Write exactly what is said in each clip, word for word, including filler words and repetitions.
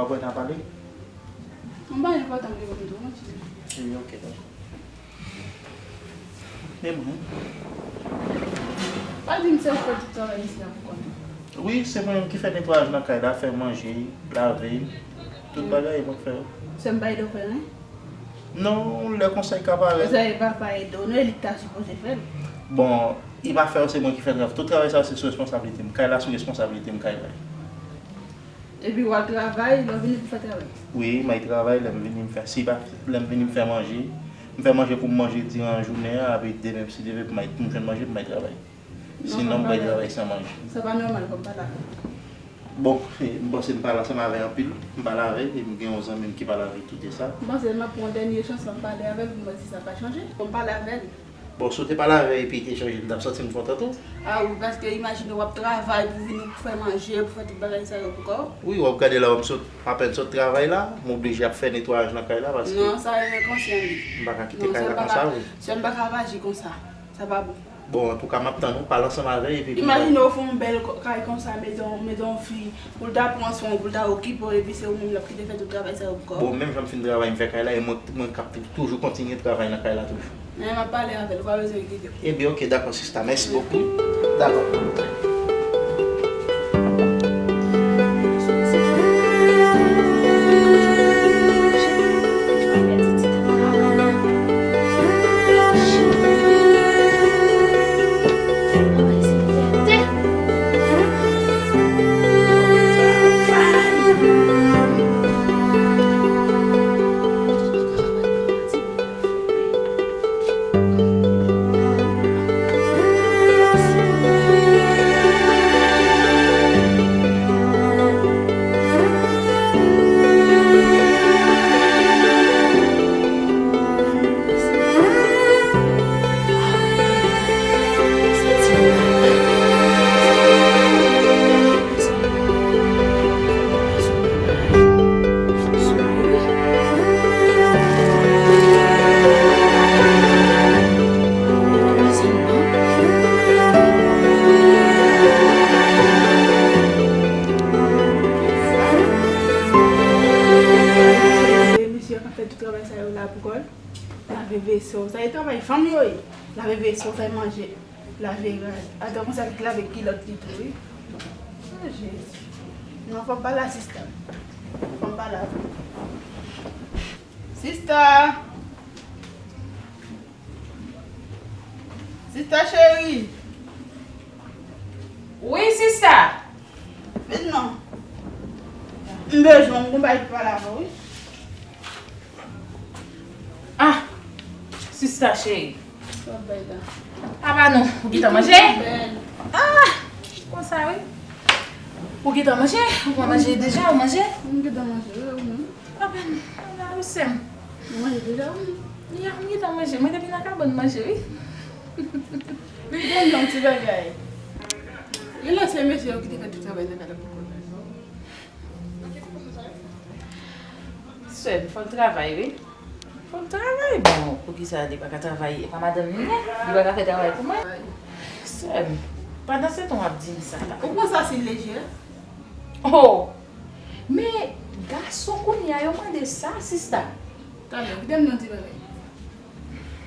Apre n a pale. Mwen pa enpòtan ke mwen tou, mwen ti. Wi, ok, dakò. Men mwen. Pa di m se ou k fè tout travay isi a pou kò m. Wi, se mwen menm ki fè netwayaj nan kay la, fè manje, lave, tout bagay mwen k fè yo. Se m pa ede w fè anyen? Non, lè konsèy ka parèt. Konsèy pa, pa ede w, non, e li k ta sipoze fè l. Bon, e pa fè yo, se mwen ki fè travay. Tout travay sa yo se sou responsablite m. Kay la sou responsablite m, kay la. Epi w al travay, lè w vini pou fè travay? Wi, m al travay, lè m vini m fè, si pa, lè m vini m fè manje. M fè manje pou m manje diran jounen an, epi demen si Dye vle pou m al, pou m jwenn manje pou m al travay. Sinon, m pa al travay san manje. Sa pa nòmal pou m pale avè l. Bon, e, m panse m pale ansanm avè l anpil. M pale avè l, e m gen yon zanmi m ki pale avè l tout e sa. M panse m ap pran yon dènye chans, m ap pale avè l pou m wè si sa pa chanje. Pou m pale avè l. Bon, si w te pale avè l epi te chanje, m t ap santi m kontan tou. A wi, paske imajine w ap travay pou vini pou fè manje, pou fè tout bagay sa yo pou kò w. Wi, w ap gade la, w ap sot, apèn sot travay la, m oblije ap fè netwayaj nan kay la, paske. Non, sa yo enkonsyan li. M pa ka kite kay la konsa, wi. Sè m pa ka aji konsa. Sa pa bon. Bon, antouka, m ap tann ou, pale ansanm avè l, epi pou m. Imajine w fè yon bèl ko-, kay konsa, mete yon, mete yon fi, pou l ta pran swen w, pou l ta okipe w, epi se ou menm l ap kite fè tout travay sa yo pou kò w. Bon, menm jan m fin travay, m fè kay la, e mwen, mwen k ap toujou kontinye travay nan kay la toujou. Men m ap pale avè l, ou pa bezwen enkyete w. Ebyen, ok, dakò, sista, mèsi bokou. Dakò. Mesye k ap fè tout travay sa yo la pou kò l. Lave veso, sa e travay fanm yo ye. Lave veso, fè manje, lave rad. Ata konsa li lave kilòt li tou, wi. O Jezi. Non, fò m pale a sista. Fò m pale avè l. Sista! Sista cheri! Wi, sista! Vin non. M bezwen w, m gon bagay pou pale avè w, wi. Ah! Sista cheri. Sa w ap bay la? Apa non, ou gentan manje? Bèl. Ah! Konsa, wi. Ou gentan manje? Ou pa manje deja? Ou manje? M gentan manje, wi, ou menm? Apa non, ala wi, sè m. Ou manje deja, wi? Ya, m gentan manje. Mwen depi nan kabann manje, wi. Li gen yon ti bagay. Li lanse mesye yo ki te fè tout travay nan kay la pou kò l. Sè m, fò l travay, wi. Fò l travay. Bon, poukisa li pa ka travay? E pa madanm li ye? Li pa ka fè travay pou mwen? Sè m, pandan se tan w ap di m sa la. Ou pran sa si lejè? Oh! Men, gason kounye a yo mande sa, sista. Talè, kite m di yon ti bagay.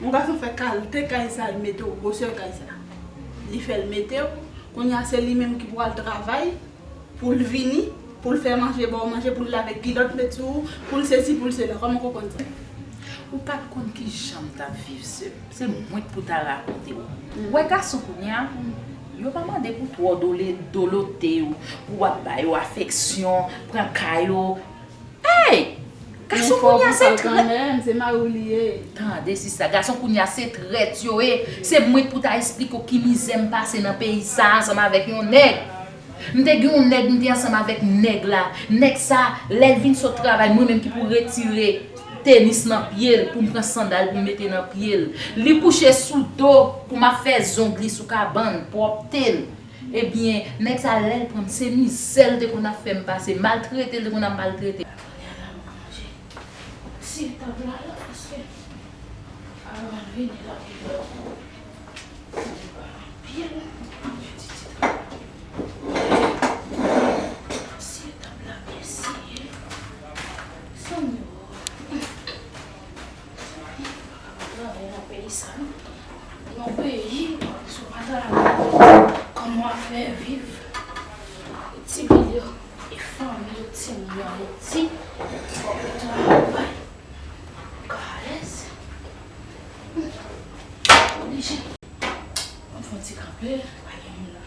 Yon gason fè kalite kay sa, l mete w, gwosè kay sa. Li fè l mete w, kounye a se li menm ki pou al travay, pou l vini, pou l fè manje, ba w manje, pou l lave kilòt, met sou ou, pou l sesi, pou l sela. Kòman w konprann sa? Ou pa t konn kijan m t ap viv, sè m. Se mwen k pou ta rakonte w. Ou wè gason kounye a, yo pa mande pou twò dole-, dolote yo, pou w ap ba yo afeksyon, pran ka yo. Hey! Gason kounye a se trèt. Kanmenm, se mari w li ye. Tande, sista, gason kounye a se trèt yo ye. Se mwen k pou ta esplike w ki mizè m pase nan peyi sa a ansanm avèk yon nèg. M te gen yon nèg, m te ansanm avèk nèg la. Nèg sa, lè l vin sot travay, mwen menm ki pou retire tenis nan pye l, pou m pran sandal pou m mete nan pye l. Li kouche sou do pou m ap fè zong li sou kabann, pwòpte l. Ebyen, nèg sa, lè l pran m, se mizè l te konn ap fè m pase, maltrete l te konn ap maltrete m. Si tab la la, paske avan l vini la, li wè. Anpil, anpil ti tit. Si tab la byen siye. Peyi sa, non? Nan peyi, si w pa travay, kòman w ap fè viv? Ti bil yo, e fanmi yo, timoun yo Ayiti, fòk yo travay pou ka alèz. Oblije. Mwen fè yon ti kanpe, pa gen moun la.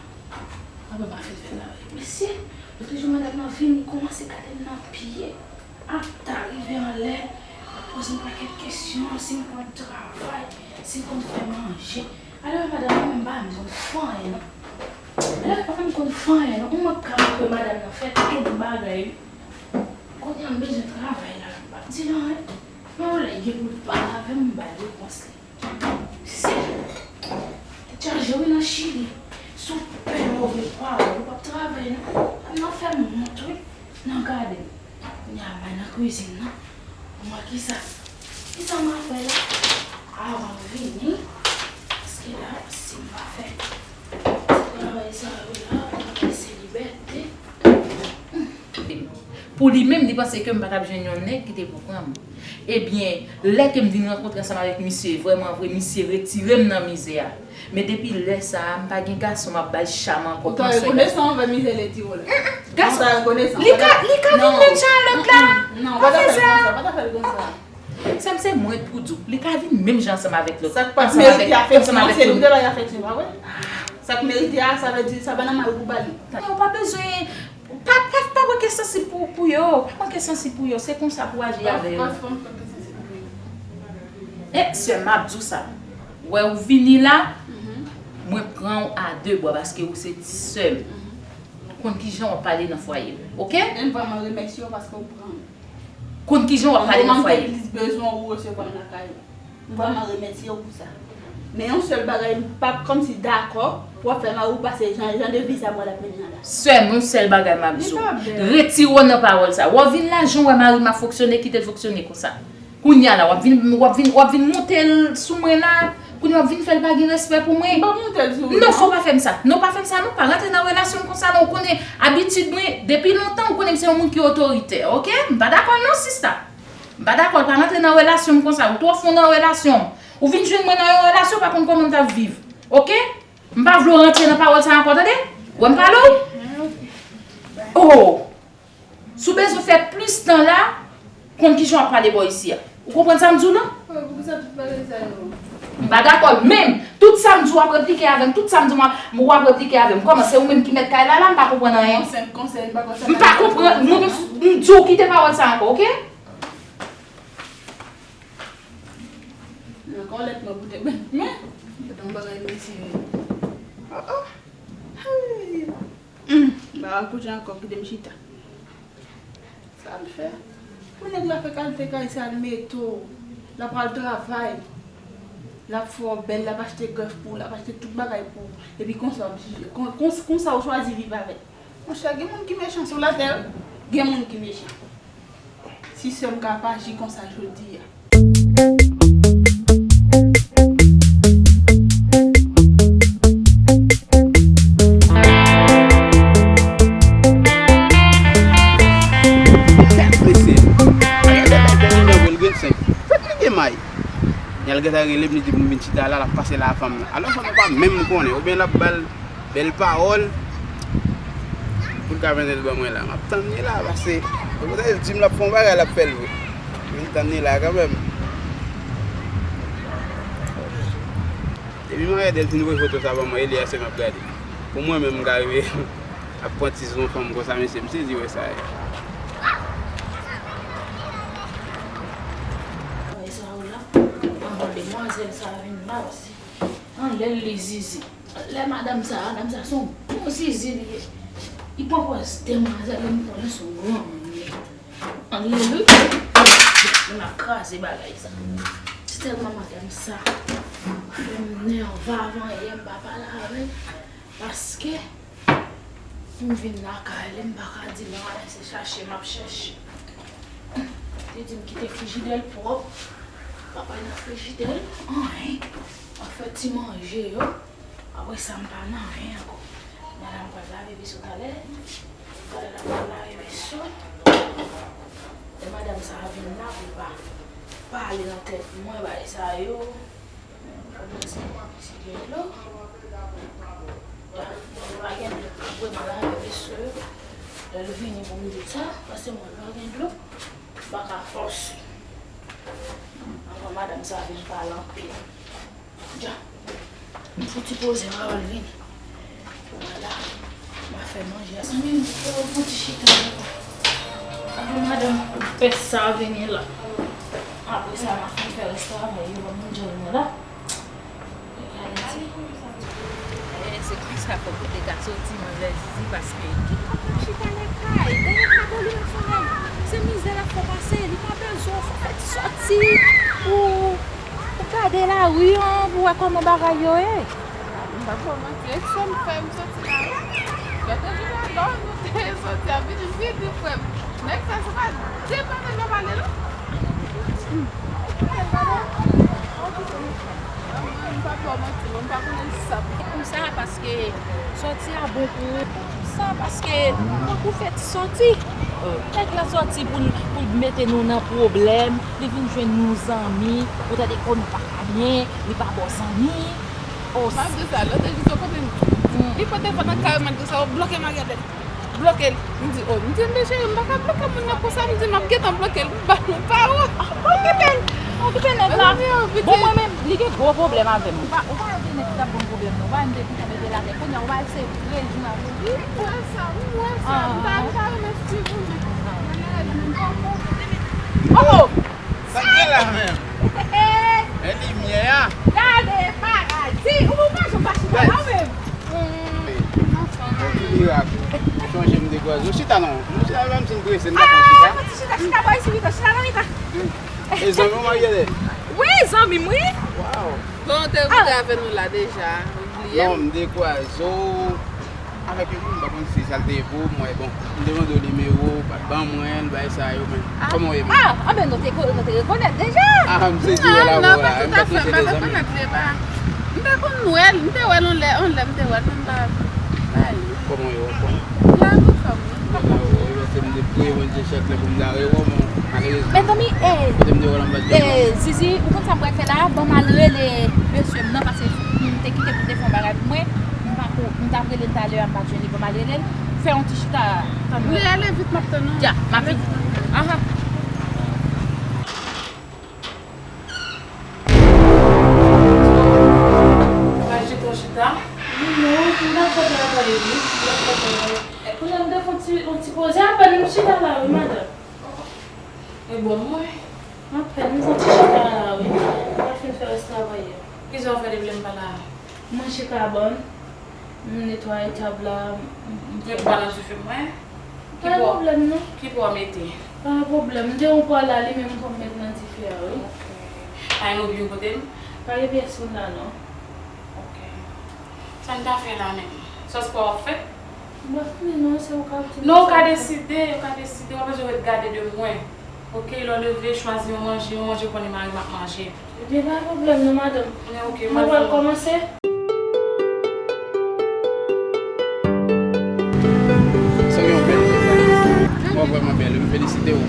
Apre m a fin fè travay. Mesye, lòt jou madanm nan vini, kòmanse gade m nan pye. Ap ta rive anlè, ap poze m pakèt kesyon, si m konn travay, si m konn fè manje. Alò, madanm nan menm pa menm konn fè anyen, non. Alò, pa menm konn fè anyen, non. Ou mwen ka montre madanm nan fè tout bagay, wi. Kounye a m bezwen travay la, m p ap di l anyen. Men yon lè gen pou l pale avè m, m ba l repons li. Se tèt chaje wi nan Chili. Si w pè move pawòl, ou p ap travay non. Nan fè m wont wi. Nan gade m. Kounye a m al nan kwizin nan. Pou m wè kisa, kisa m a fè la. Avan m vini. Paske la, si m pa fè ti travay sa yo la, travay selibète. Pou li menm, li panse ke m pa t ap jwenn yon nèg ki te pou pran m. Ebyen, lè ke m vin rankontre ansanm avèk misye, vrèman vre, misye retire m nan mizè a. Men depi lè sa a, m pa gen gason m ap bay cham ankò. Ou ta rekonesan anvè mizè l retire w la? Gason, li ka, li ka vin menm jan a lòt la. Non, pa ta fè l konsa, pa ta fè l konsa. Sè m, se mwen k pou di w, li ka vin menm jan ansanm avèk lòt. Sa k pa merite afeksyon, se li pou te bay afeksyon, pa vre? Sa k merite a, sa vle di, sa pa nòmal pou ba li. Ou pa bezwen Pa, pa, pa pran kè sansib pou, pou yo. Pa pran kè sansib pou yo. Se konsa pou w aji avè yo. E, sè m, m ap di w sa. Wè ou vini la, mwen pran w a de bra paske ou se ti sè m. Konn kijan w ap pale nan fwaye m, oke? E m vrèman remèsye w paske w pran m. Konn kijan w ap pale nan fwaye m. Nan moman m te plis bezwen w, ou resevwa m lakay ou. M vrèman remèsye w pou sa. Men yon sèl bagay, m p ap kòmsi dakò pou w ap fè mari w pase jan, jan de vi sa pral ap mennen an la. Sè m, yon sèl bagay m ap di w. Retire w nan pawòl sa. W ap vin la, jan w wè mari m ap fonksyone, kite l fonksyone konsa. Kounye a la, w ap vin, w ap vin, w ap vin moute l sou mwen la. Kounye a w ap vin fè l pa gen respè pou mwen. M p ap moute l sou ou non. Non, fò w pa fè m sa. Non, pa fè m sa non. Pa rantre nan relasyon m konsa non. Ou konnen abitid mwen, depi lontan, ou konnen m se yon moun ki otoritè, oke? M pa dakò non, sista. M pa dakò, pa rantre nan relasyon m konsa. Ou twò fon nan relasyon m. Ou vin jwenn mwen nan yon relasyon, ou pa konn kòman m t ap viv. Oke? M pa vle w rantre nan pawòl sa ankò, tande? Wè m pale w? Oh! Si w bezwen fè plis tan la, konn kijan w ap pale bò isi a. Ou konprann sa m di w lan? Oh, poukisa tout bagay sa yo? M pa dakò menm. Tout sa m di w ap replike avè m. Tout sa m di w ap replike avè m. Kòman? Se ou menm ki mèt kay la la, m pa konprann anyen. M pa konprann. M di w kite pawòl sa ankò, oke? Nan kòlèt mwen pou te men, men, se t yon bagay mesye. Oh, oh. Hey. Hum, m pa al kote ankò, kite m chita. Sa l fè? Pou nèg la fè kalite kay sa, l mete w, l ap al travay, l ap fè w bèl, l ap achte grèf pou ou, l ap achte tout bagay pou ou. Epi konsa w ap jije, kon, kon, konsa w chwazi viv avè l. Monchè, gen moun ki mechan sou latè wi. Gen moun ki mechan. Si sè m ka ap aji konsa jodi a. Yal gentan rele m, li di pou m vin chita la, l ap pase la avè m la. Alò sa nou pa menm konnen, oubyen l ap ba l bèl pawòl pou l ka mennen l ban mwen la. M ap tann li la, paske se poutèt l di m l ap fè yon bagay, l ap fè l vre. Vin tann li la kanmenm. Depi m arete l fin voye foto sa ban mwen, e li a se m ap gade. Pou mwen menm, m ka rive ap pran ti zon fanm konsa, mesye, m sezi wè sa ye. Bagay sa yo la, anvan demwazèl sa vin la, se anlè l li zizi. Lè madanm sa, madanm sa se yon bon zizi li ye. Li pran pòz demwazèl, men m konnen se yon granmoun li ye. Anlè l wi. Moun ap kraze bagay sa. Se tèlman madanm sa fè m nève avan yè m pa pale avè l. Paske m vin lakay li, m pa ka di l anyen, se chache m ap chache. Li di m kite frijidè l pwòp, pa pale nan frijidè l, anyen. M ap fè ti manje yo, apre sa m pa nan anyen ankò. Madanm pral lave veso talè, talè l ap pral lave veso. Lè madanm sa a vin la, pou l pa pale nan tèt mwen, bagay sa yo. Lè l vini pou m di l sa, paske mwen pa gen dlo, m pa ka fòse. Anvan madanm sa vin pale anpil. Dja. M fouti poze m avan l vini. Vwala. M a fè manje a. Zanmi m, fè yon ti chita la. Anvan madanm pès sa vini la. Apre sa, m a fin fè rès travay yo ban m manje mwen la. Gade ti. Eh, se konsa fòk ou te ka soti, manzè Zizi, paske ki pou chita nan kay, dèyè kato li nan fè. Se mizè l ap fè pase, li pa bezwen w fè ti sòti pou, pou gade lari an, pou wè kòman bagay yo ye. M pa fè w manti, e sa m fè m soti la wi. Lòt jou la, lò nou te soti a vin vide frè m. Nèg sa se pa de pale m ap pale non. M pa fè w manti non, m pa konnen sa. Konsa paske sòti a bon pou ou. Sa paske tankou fè ti sòti. Nèg la sòti pou l, pou l mete nou nan pwoblèm, li vin jwenn nou zanmi, ou tande kò nou pa ka byen, li pa ba w zanmi. Oh, malgre sa, lòt jou sou kote m. Li pote fò nan kay mwen, di sa, ou bloke Mariette. Bloke l. M di, oh, m di, men cheri, m pa ka bloke moun nan konsa, m di, m ap gentan bloke l, m ba nou pawòl. Okipe l, okipe nèg la. Bon, mwen menm, li gen gwo pwoblèm avè m. Ou pa, ou pa wè nèg ki t ap ban m pwoblèm, non, ou pa wè m te gentan mete l atè, kounye a, ou pa wè se vre jou a jodi. M wè sa, m wè sa, m ta, m ta renmen suiv ou, men. Oh! Sa k gen la menm? E limyè a. Gade paradi. Ou, ou pa janm pa chita la ou menm. Bon, ki mirak. Chonje m dekwaze. Ou chita non. Nou chita menm si n prese, n pa konn chita. Ah, ti chita, chita bò isi pito, chita nan mitan. E zanmi w Mariette? Wi, zanmi m wi. Waw. Bon, ou te vin avè nou la deja, ou bliye m? Non, m dekwaze w. Avèk yon moun, m pa konn si sa l te ye pou ou, m wè, bon, m te mande w nimewo w, ou pa t ban mwen l, bagay sa yo, men kòman w ye menm? Ah, anben nou te ko-, nou te rekonèt deja. Ah, m sezi wè la, non, non, pa tout afè, m pa rekonèt li, e pa, m te konn wè l, m te wè l yon lè, yon lè m te wè l, men m pa, pa ye. Kòman w ye, w anfòm? Byen, m anfòm, wi. Mwen se m te priye Bondye chak lè pou m ta rewè w, men malerezman, kote m te wè w la, m pa t gen chans. Zizi, ou konn sa m pral fè la? Ban m al rele mesye m nan, paske m te kite pou l te fè yon bagay pou mwen. M pa ko, m t ap rele l talè a, m pa t jwenn li, ban m al rele l. Fè yon ti chita, tann mwen. Wi, ale vit, m ap tann ou. Dja, m ap vini. Aha. Pa jete w chita. Non, non, m pa fè travay, wi. M pa fè travay. E kounye a m te fè yon ti, yon ti poze, apèn m chita la, wi, madanm. E bon, mwen. Apèn m fè yon ti chita la, wi. M pa fin fè rès travay yo. Kisa w fè depi lè m pa la? M manje kabann. M netwaye tab la, m, m fè. Mwen pa nan dife mwen. Pa gen pwoblèm non. Ki pwa w mete? Pa gen pwoblèm. M te yon pwa la, li menm pou m met nan dife a, wi. Ok. Pa gen lòt youn kote m? Pa gen pyès moun la non. Ok. Sa n ta fè la menm? Sòs pwa w ap fè? M pa konnen non, se ou k ap di m sa. Non, ou ka deside, ou ka deside, w pa bezwen ret gade de mwen. Ok, lè w leve, chwazi yon manje, yon manje w konnen mari m ap manje. Ebyen, pa gen pwoblèm non, madanm. Ebyen, ok, mwen pral kòmanse. Sa gen yon bèl moun. Mwen vrèman bèl, m felisite w.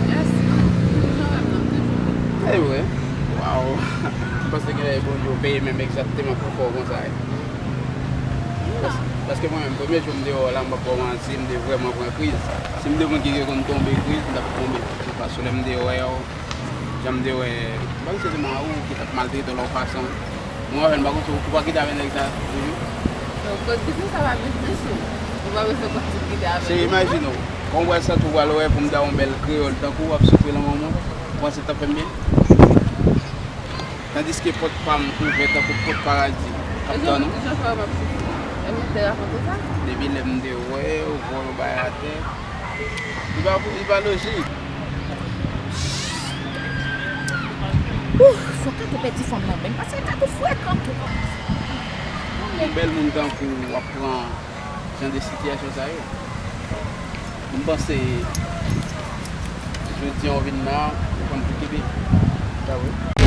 Mèsi. Ou jan rèv nan toujou. E vre. Waw. M panse gen lè Bondye peye menm egzakteman pou fè w konsa. Paske mwen menm, premye jou m te wè w la, m p ap ba w manti, m te vrèman pran kriz. Si m te konn ki te konn tonbe kriz, m t ap tonbe. Se pa sou lè m te wè w, jan m te wè, m pa konn si se mari w ki t ap maltrete w la w pase. Mwen avè l, m pa konn si w pa kite avè nèg sa toujou. Donk, kot biznis sa pa biznis ou. Ou pa bezwen konn si w kite avè l. Se imajine w, kòman w pral santi w pral wè pou m ta yon bèl kreyòl tankou w ap soufri lan manman w, ou panse t ap fè m byen? Tandiske pòt pa m ouvè tankou pòt paradi k ap tann ou. Jan, jan fè w ap soufri? E mwen te rakonte sa? Depi lè m te wè w, vòlò bay atè. Li pa, li pa lojik. Ouh, fòk Kato pèdi fanm nan menm, paske Kato frekan tou. Yon bèl moun tankou w ap pran jan de sitiyasyon sa yo. M panse, jodi a w vin la, ou konn pou kite. Sa vre.